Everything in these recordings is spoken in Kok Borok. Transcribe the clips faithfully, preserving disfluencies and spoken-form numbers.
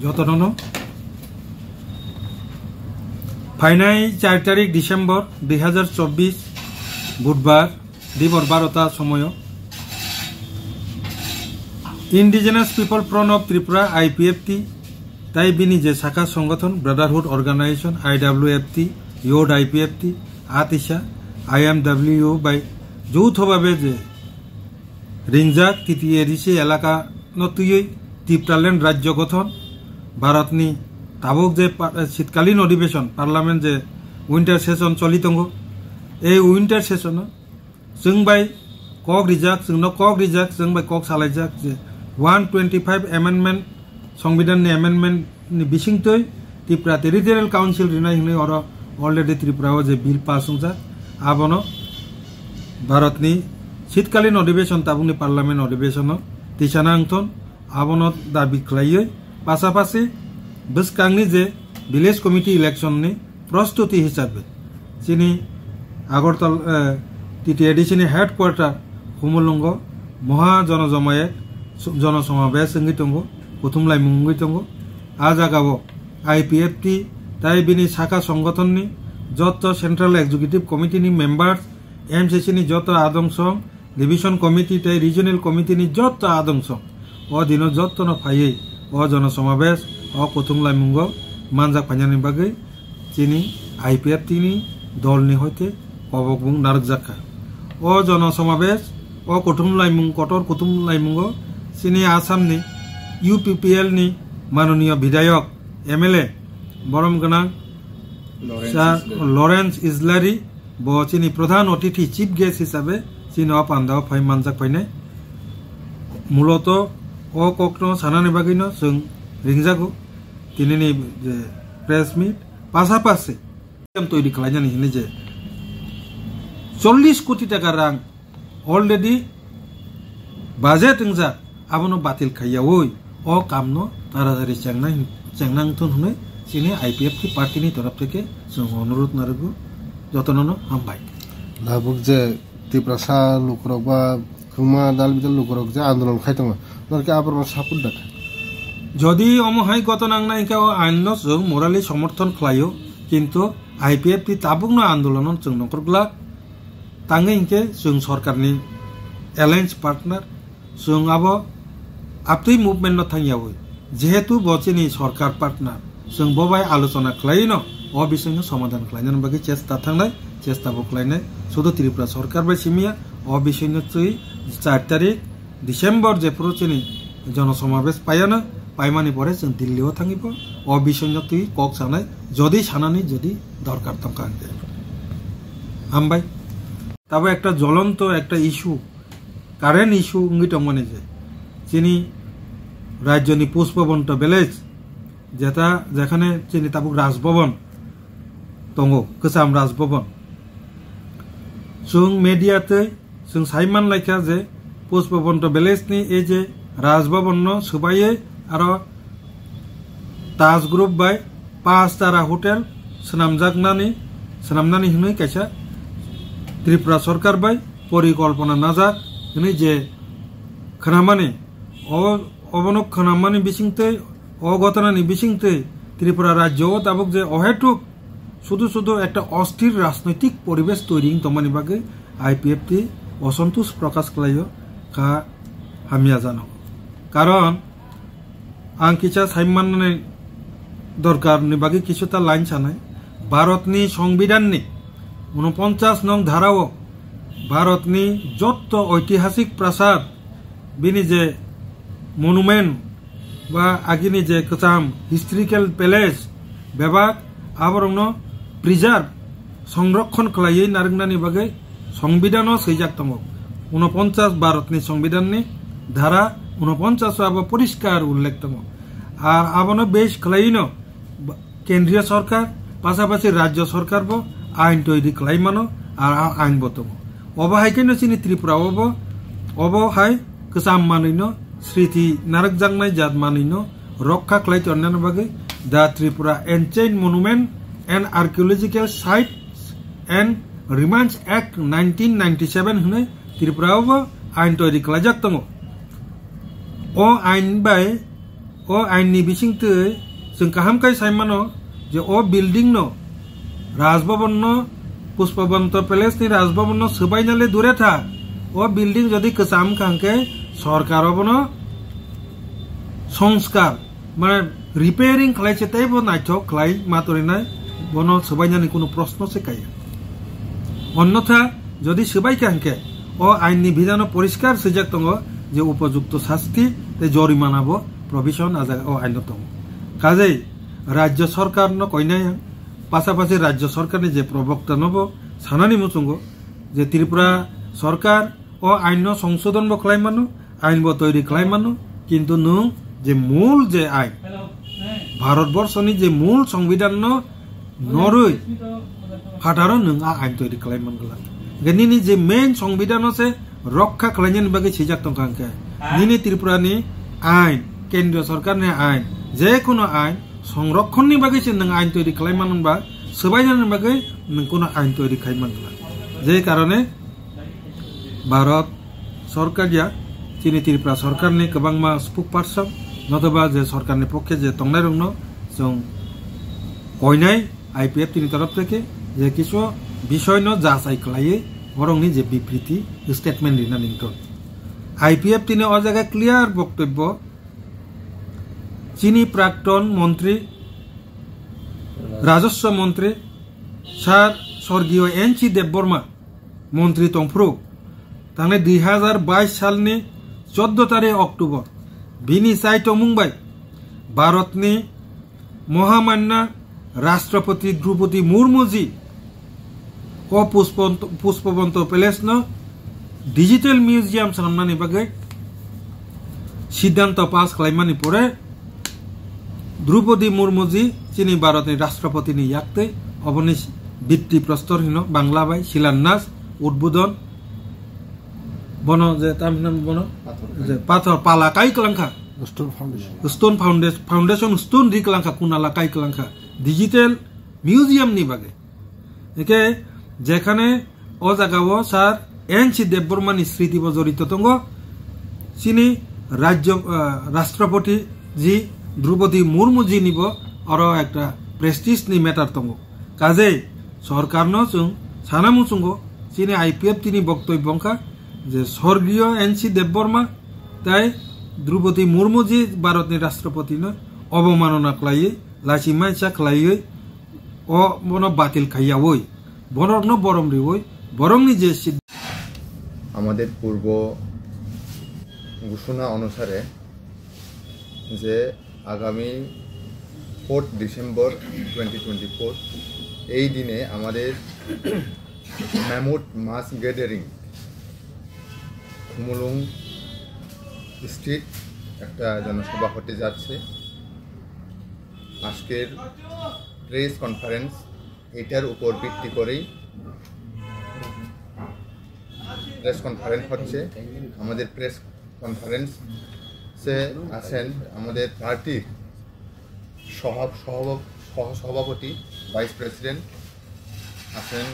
Jotonono phainai char tarik December dui hazar chobbish Budbar dibor barota somoyo Indigenous People Front of Tripura, I P F T, tai bini je saka songothon Brotherhood Organization, I W F T, Youth I P F T, Atisa, I M W bai joutho babe je ringjak T T A D C elaka no twiwi Tipraland rajyo gothon, Bharatni tabuk je pa-, shitkalin odhibeshon, parliament je winter session choli tongo, ei winter session o chwng bai kok rijak, chwngno kok rijak, chwng bai kok salaijak je one twenty five amendment, Songbidanni amendment ni bisingtwi Tripura Territorial Council rinai hwnwi oro already Tripura o je bill pass wngjak, abono Bharatni shitkalin odhibeshon, tabukni parliament odhibeshono tisana wngthon, abono dabi khlaiwi pasapasi bwskangni je village committee election ni prostuti hisabe chini Agartala, eh, T T A D C ni headquarter Khumulwngo moha jonojomayet su-, jonosamabesh wngwi tongo, kuthum laimung wngwi tongo. A jagao I P F T tai bini saka songothonni jotto Central Executive Committee ni members, M C C ni jotto adong song, Division Committee tei Regional Committee ni jotto adong song o dino jottono phaiwi o jonosamabesh o kuthum laimungo manjak phainani bagwi chini I P F T ni dol ni hoite kobok bung narwkjak kha. O jonosamabesh o kuthum laimung, kotor kuthum laimungo chini Assam ni U P P L ni manoniyo bidhayok, M L A, borom gwnang Lawrence Sir Islari. Lawrence Islari, bo chini pradhan otithi, chief guest hisabe chini o pandao phai manjak phainai. Muloto o kokno sanani bagwino chwng ringjago tinini je press meet, pasapasi tiyari khlainani hwnwi je chollish koti taka rang already budget wngjak, abono batil khaiyaui o kamno taratari chengnai, chengnang thun hwnwi chini I P F T party ni torof theke chwng onurot narwgo, jotonono hambai. Tabuk je Tiprasa lukurok ba kwbangma dal bidal lukurok je andolon khai tongo, norke aborokno support da kha? Jodi omo hai ghotona wngnai hwnkhe o ainno chwng morally somorthon khlaio, kintu I P F T tabukno andolono chwng nongkhor glak. Tangwi hinkhe chwng sorkarni alliance partner, chwng abo aptwi movement no thangyaui, jehetu bo chini sorkar partner, chwng bo bai alochona khlaiwi no o bising no somadhan khlainani bagwi chesta thangnai, chesta bo khlainai. Sudu Tripura sorkar bai simiya, o bising no twi char tarik December jephuru chini jonosamabesh paiano, paimani pore chwng Delhi o thangwi bo o bising no twi kok sanai, jodi sanani jodi dorkar tongkha hwnkhe. Hambai. Tabo ekta jolonto ekta issue, current issue wngwi tongmani je chini rajyoni Pushpabanta village, jeta, jekhane chini tabuk Raj Bhavan tongo, kwcham Raj Bhavan. Chwng media tei chwng sai manlaikha je Pushpabanta village ni ei je Raj Bhavan no swbaiwi aro Taj Group bai Panch Tara Hotel swnamjaknani, swnamnani hwnwi kaisa Tripura Sorkar bai porikolpona najak hwnwi je khwnamani, o, obono khwnamani bisingtwi, o ghotonani bisingtwi Tripura rajyo o tabuk je ohetuk sudu sudu ekta osthir rajnoitik poribesh toiri wng tongmani bagwi I P F T osontosh prokash khlaio kha hamya jano. Karon ang kisa sai mannani dorkar ni bagwi kisuta line sanai. Bharatni Songbidanni unoponchas nong dharao Bharatni jotto oitihasik prasad, bini je monument ba agini je kwcham historical palace bebak aborokno preserve, songrokhon khlaiwi narwknani bagwi Songbidan o swijak tongo. Unoponchas, Bharatni Songbidanni dhara unoponchas o abo poriskar ullekh tongo. Ar abono base khlaiwino ba-, Kendriya Sorkar, pasapasi Rajya Sorkar bo ain toiri khlai mano, ar a ain bo tongo. Obo hai kheno chini Tripura o bo, obo hai kwcham manwino, sriti narwkjaknai jat manwino rokha khlai tonnani bagwi The Tripura Ancient Monument and Archaeological Sites and Remains Act nineteen ninety-seven hwnwi Tripura o bo ain toiri khlaijak tongo. O ain bai O ain ni bisingtwi chwng kaham khe sai mano je o building no Raj Bhavan no, Pushpabanta Palace ni Raj Bhavan no swbaina le dure tha, o building jodi kwcham wngkha hwnkhe sorkar obono songskar, mane repairing khlai se teibo naithok khlai ma torinai, bono swbainani kuno proshno se kaiya. Onnotha jodi swbaikha hwnkhe o ain ni bidhano poriskar swijak tongo je upojukto sasti tei jorimana bo provision a jaga o aino tongo. Kajei rajya sarkar no koinai ang, pasapasi rajya sarkar ni je probokta no bo sanani muchungo je Tripura sarkar o ain no songsodhon bo khlai mano, ain bo toiri khlai mano, kintu nwng je mul je ain, Bharat borso ni je mul songbidan no norwi phataro nwng a ain toiri khlai man glak. Hwnkhe nini je main songbidan no se rokha khlainani bagwi swijak tongkha hwnkhe nini Tripura ni ain, kendriya sarkar ni ain, je kono ain, songrokhon ni bagwi se nwng ain toiri khlai man ba, swbainani bagwi nwng kono ain toiri khai man glak. Je karone Bharat sarkar ya, chini Tripura sarkar ni kwbangma spokesperson, notoba je sarkar ni pokhe je tongnai rokno chwng koinai I P F T ni torof theke je kisu bisoy no jachai khlaiwi borok ni je bibriti statement rina nington. I P F T ni o jaga clear boktobbo chini prakton montri, rajaswa montri, sir sorgiyo N C Debbarma montri tongphuru tangnai dui hazar bais salni choddo tarik October bini chai tongmung bai Bharatni Mohamanya Rashtrapati Droupadi Murmuji o Pushpant-, Pushpabanta Palace no Digital Museum swnamnani bagwi siddhanto pass khlaimani pore Droupadi Murmuji chini Bharatni Rashtrapatini yaktwi oboni Bhitti Prostor hino Bangla bai Shilanyash, Udbodhon, bono je tam hinam bono Pathor. Je pathor pala kai kwlangkha. Stone Foundation. Stone Foundation, Foundation stone ri kwlangkha, kunala kai kwlangkha. Digital Museum ni bagwi. Hingke jekhane o jaga o sir N C Debbarma ni sriti bo jorito tongo. Chini rajyo, ah, Rashtrapati ji Droupadi Murmu ji ni bo oro ekta prestige ni matter tongo. Kajei sorkar no chwng sana muchungo chini I P F T ni boktobyo wngkha je sorgiyo N C Debbarma tai Droupadi Murmu ji Bharat ni Rashtrapati no obomanona khlaiwi, lachimaisa khlaiwi, o bono batil khaiyawi, borokno borom riwi, borokni je sid- আমাদের পূর্ব ঘোষণা অনুসারে যে আগামী fourth December twenty twenty four, এই দিনে আমাদের ম্যামথ মাস গ্যাদারিং খুমুলুং স্ট্রিট একটা জনসভা হতে যাচ্ছে। আজকের প্রেস কনফারেন্স এটার উপর ভিত্তি করেই প্রেস কনফারেন্স হচ্ছে। আমাদের প্রেস কনফারেন্সে আছেন আমাদের পার্টির সহ-, সহ-, সহসভাপতি, ভাইস প্রেসিডেন্ট, আছেন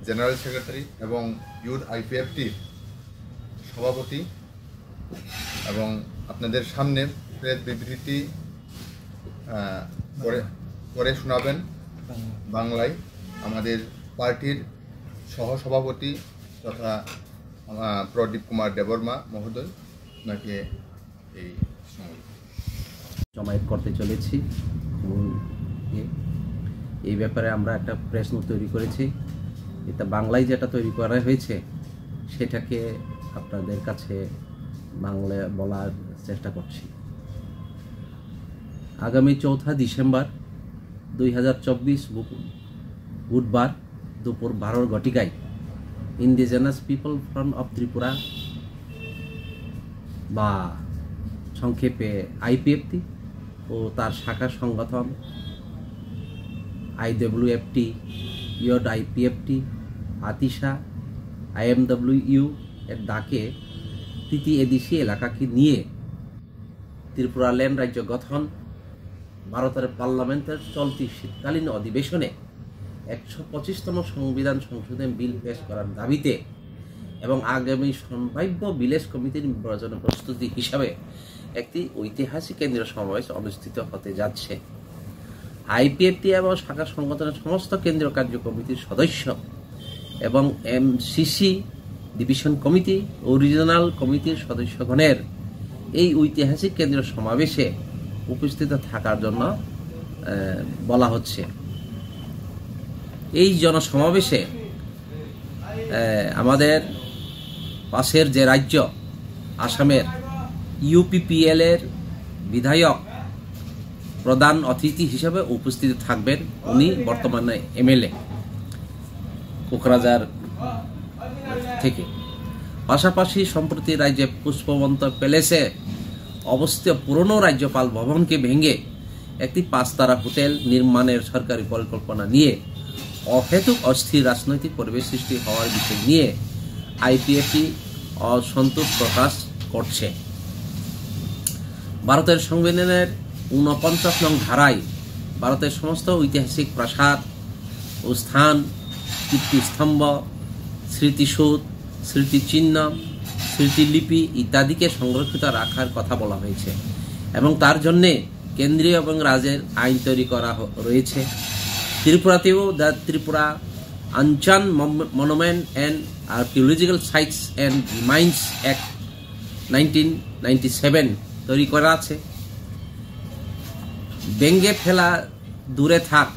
জেনারেল সেক্রেটারি এবং ইউথ আইপিএফটির সভাপতি, এবং আপনাদের সামনে প্রেস বিবৃতি, আহ, পড়ে, পড়ে শোনাবেন বাংলায় আমাদের পার্টির সহসভাপতি তথা, আহ, প্রদীপ কুমার দেববর্মা মহোদয়। ওনাকে এই সময় জমায়েত করতে চলেছি। এবং এ-, এই ব্যাপারে আমরা একটা প্রেস নোট তৈরি করেছি। এটা বাংলায় যেটা তৈরি করা হয়েছে, সেটাকে আপনাদের কাছে বাংলায় বলার চেষ্টা করছি। আগামী চৌঠা ডিসেম্বর দুই হাজার চব্বিশ বুক-, বুধবার দুপুর বারোর ঘটিকায় indigenous people front of Tripura বা সংক্ষেপে আইপিএফটি ও তার শাখা সংগঠন আইডব্লিউএফটি, ইউড আইপিএফটি, আতিশা, আইএমডব্লিউইউ এর ডাকে টিটিএডিসি এলাকাকে নিয়ে ত্রিপুরাল্যান্ড রাজ্য গঠন, ভারতের পার্লামেন্টের চলতি শীতকালীন অধিবেশনে একশো পঁচিশতম সংবিধান সংশোধন বিল পেশ করার দাবিতে এবং আগামী সম্ভাব্য ভিলেজ কমিটির নির্বাচনের প্রস্তুতি হিসাবে একটি ঐতিহাসিক কেন্দ্রীয় সমাবেশ অনুষ্ঠিত হতে যাচ্ছে। আইপিএফটি এবং শাখা সংগঠনের সমস্ত কেন্দ্রীয় কার্য কমিটির সদস্য এবং এমসিসি, ডিভিশন কমিটি ও রিজিওনাল কমিটির সদস্যগণের এই ঐতিহাসিক কেন্দ্রীয় সমাবেশে উপস্থিত থাকার জন্য, আহ, বলা হচ্ছে। এই জনসমাবেশে, আহ, আমাদের পাশের যে রাজ্য, আসামের ইউপিপিএল এর বিধায়ক প্রধান অতিথি হিসেবে উপস্থিত থাকবেন। উনি বর্তমানে এমএলএ কোকরাঝার থেকে। পাশাপাশি সম্প্রতি রাজ্যে পুষ্পবন্ত প্যালেসে অবস্থিত পুরনো রাজ্যপাল ভবনকে ভেঙে একটি পাঁচতারা হোটেল নির্মাণের সরকারি পরিকল্পনা নিয়ে অহেতুক অস্থির রাজনৈতিক পরিবেশ সৃষ্টি হওয়ার বিষয় নিয়ে আইপিএফটি অসন্তোষ প্রকাশ করছে। ভারতের সংবিধানের ঊনপঞ্চাশ নং ধারায় ভারতের সমস্ত ঐতিহাসিক প্রাসাদ ও স্থান, কীর্তিস্তম্ভ, স্মৃতিসৌধ, স্মৃতিচিহ্ন, স্মৃতিলিপি ইত্যাদিকে সংরক্ষিত রাখার কথা বলা হয়েছে এবং তার জন্যে কেন্দ্রীয় এবং রাজ্যের আইন তৈরি করা হ-, রয়েছে। ত্রিপুরাতেও The Tripura Anchan Mon-, Monument and Archaeological Sites and Remains Act nineteen ninety seven তৈরি করা আছে। ভেঙে ফেলা দূরে থাক,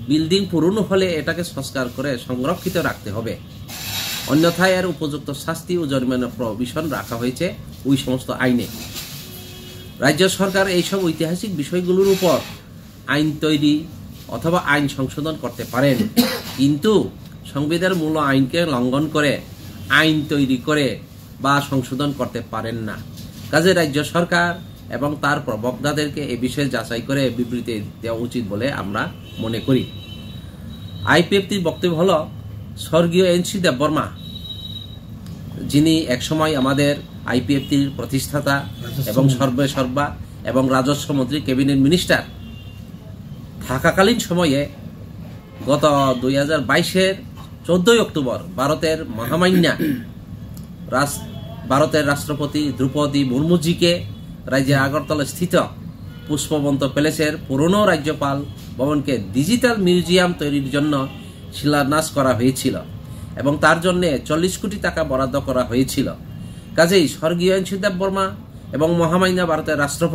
বিল্ডিং পুরনো হলে এটাকে সংস্কার করে সংরক্ষিত রাখতে হবে, অন্যথায় এর উপযুক্ত শাস্তি ও জরিমানা প্রভিশন রাখা হয়েছে ওই সমস্ত আইনে। রাজ্য সরকার এইসব ঐতিহাসিক বিষয়গুলোর উপর আইন তৈরি অথবা আইন সংশোধন করতে পারেন, কিন্তু সংবিধানের মূল আইনকে লঙ্ঘন করে আইন তৈরি করে বা সংশোধন করতে পারেন না। কাজে রাজ্য সরকার এবং তার প্রবক্তাদেরকে এ বিষয়ে যাচাই করে বিবৃতি দেওয়া উচিত বলে আমরা মনে করি। আইপিএফটির বক্তব্য হলো, স্বর্গীয় এনসি দেববর্মা, যিনি একসময় আমাদের আইপিএফটির প্রতিষ্ঠাতা রাজস্ব এবং মন্ত্রী। সর্বে সর্বা এবং রাজস্ব মন্ত্রী, ক্যাবিনেট মিনিস্টার থাকাকালীন সময়ে গত দুই হাজার বাইশের চোদ্দই অক্টোবর ভারতের মহামান্য রাস-, ভারতের রাষ্ট্রপতি দ্রৌপদী মুর্মুজিকে রাজ্যের আগরতলা স্থিত পুষ্পবন্ত প্যালেসের পুরনো রাজ্যপাল ভবনকে ডিজিটাল মিউজিয়াম তৈরির জন্য শিলান্যাস করা হয়েছিল এবং তার জন্য চল্লিশ কোটি টাকা বরাদ্দ করা হয়েছিল। কাজেই স্বর্গীয় এনসি দেববর্মা এবং মহামান্য ভারতের রাষ্ট্রপতি